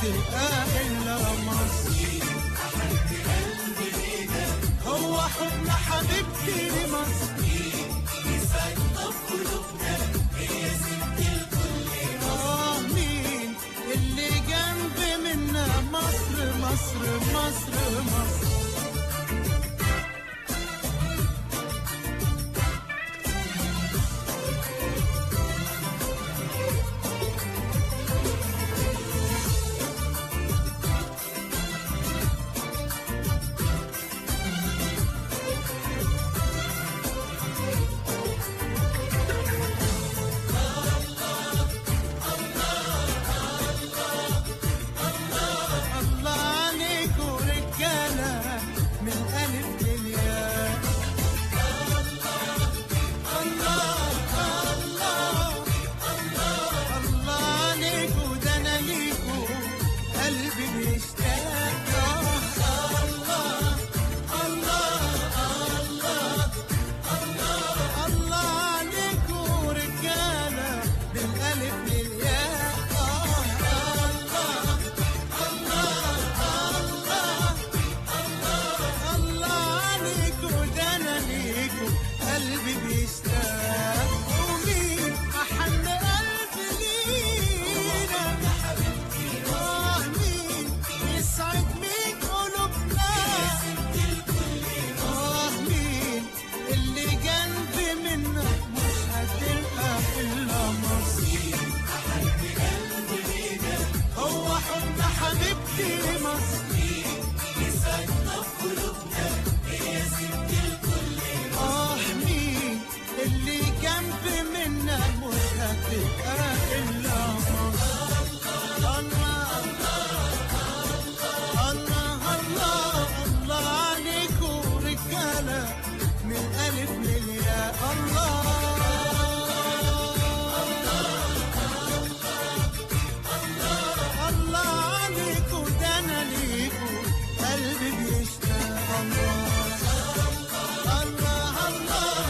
هتبقى إلا مصر. أحن قلبي لينا هو حضن حبيبتي لمصر، يسعدنا في قلوبنا هي ست الكل مصر. مين اللي جنب منا؟ مصر مصر مصر مصر. قلبي بيشتاق، ومين أحن قلبي لينا؟ مين يسعد مين قلوبنا؟ مين اللي جنب منا؟ مش هتلقى إلا مصر. أحن قلبي لينا هو حضن حبيبتي مصر، يسعدنا في قلوبنا هي ست الكل. مين اللي جنب منا؟ مش هتبقى إلا مصر. الله الله الله الله عليكم رجالة من ألف للياء. الله الله عليكم، ده أنا ليكم قلبي بيشتاق. الله الله الله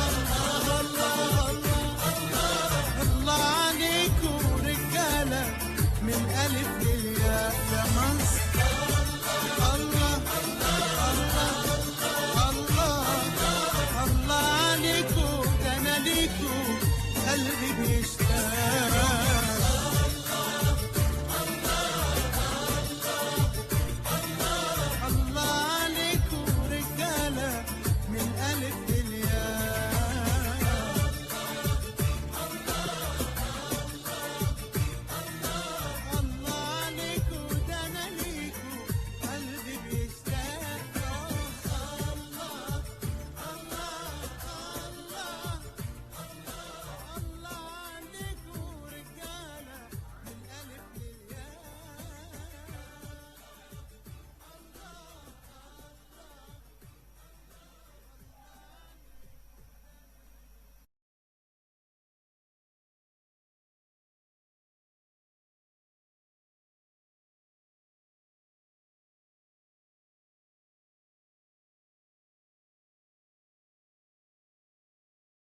الله الله عليكم رجالة من ألف للياء يا مصر. الله الله الله الله عليكم، ده أنا ليكم قلبي بيشتاق.